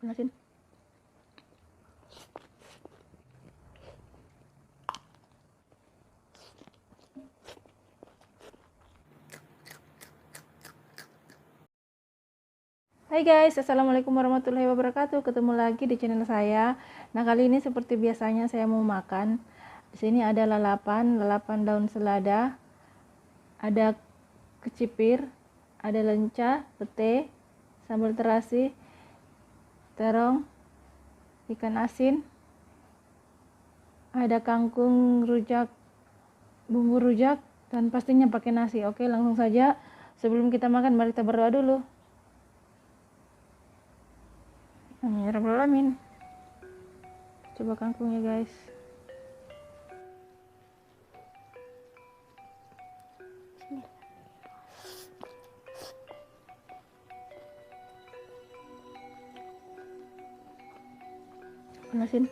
Panasin. Hai guys, assalamualaikum warahmatullahi wabarakatuh. Ketemu lagi di channel saya. Nah, kali ini seperti biasanya saya mau makan. Di sini ada lalapan, lalapan daun selada, ada kecipir, ada lenca, pete, sambal terasi, terong, ikan asin, ada kangkung rujak, bumbu rujak, dan pastinya pakai nasi. Oke, langsung saja. Sebelum kita makan, mari kita berdoa dulu. Amin ya rabbal alamin. Coba kangkungnya guys. Panasin.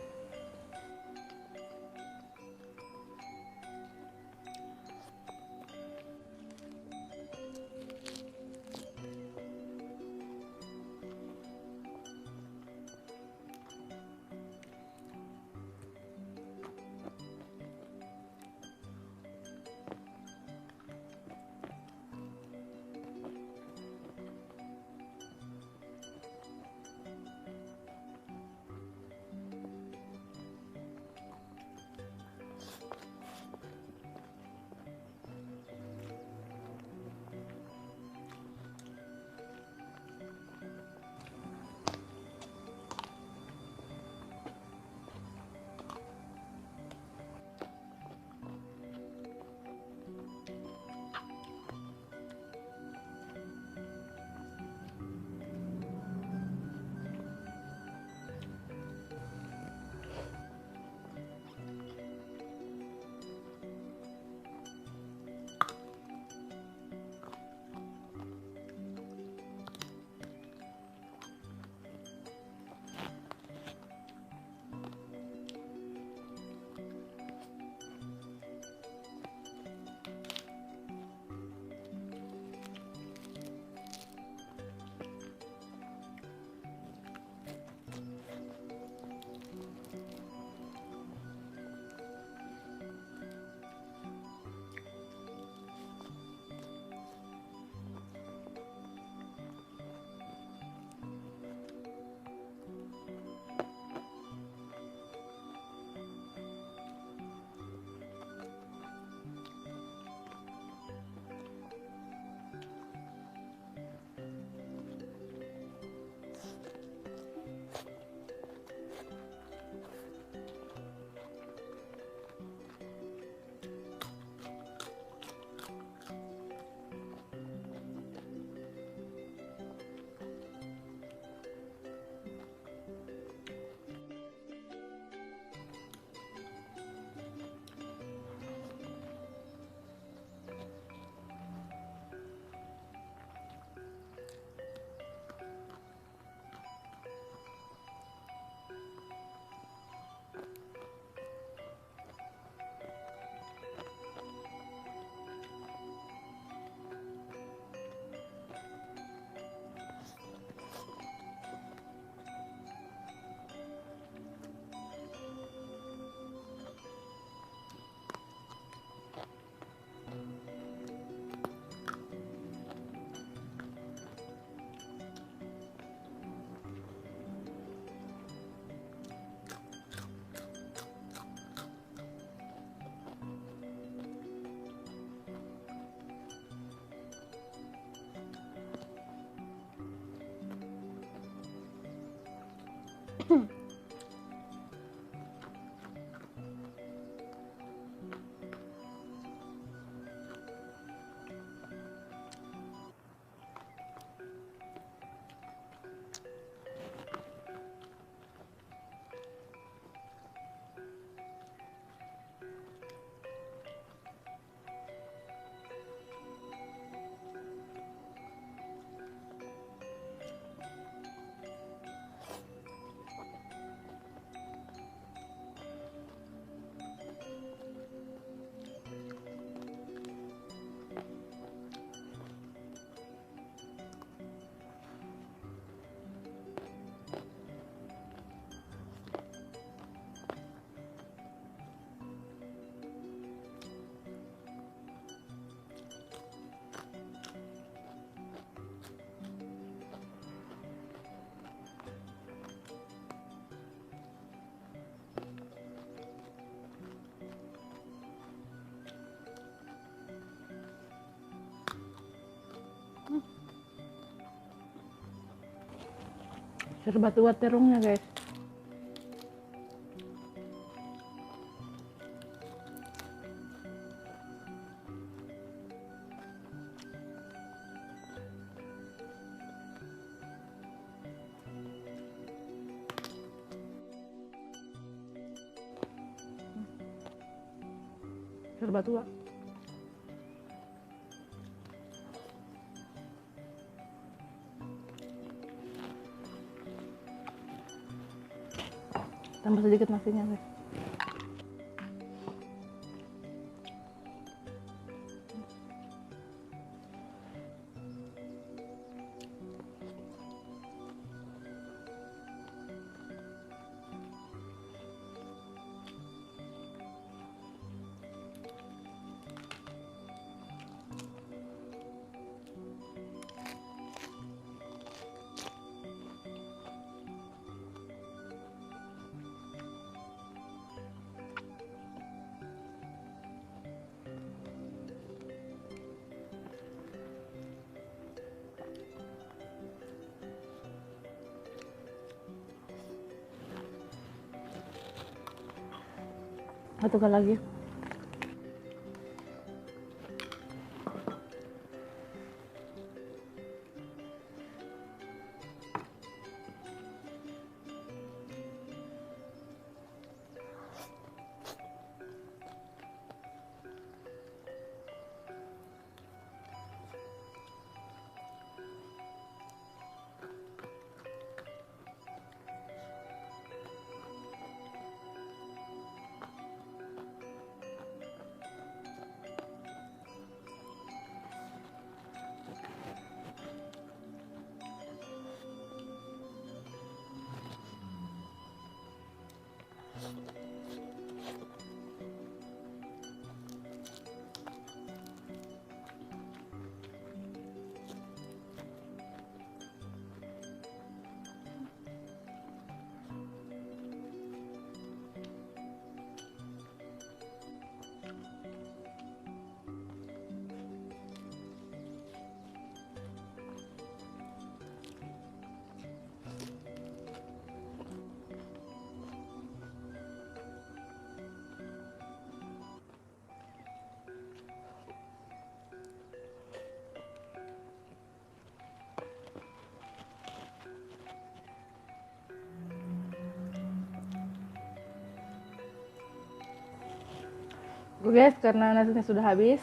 Serba tua terongnya guys. Serba tua. Tambah sedikit nasinya guys. Satu kali lagi. Oke guys, karena nasinya sudah habis,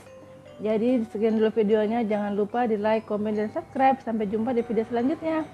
jadi sekian dulu videonya. Jangan lupa di like, komen, dan subscribe. Sampai jumpa di video selanjutnya.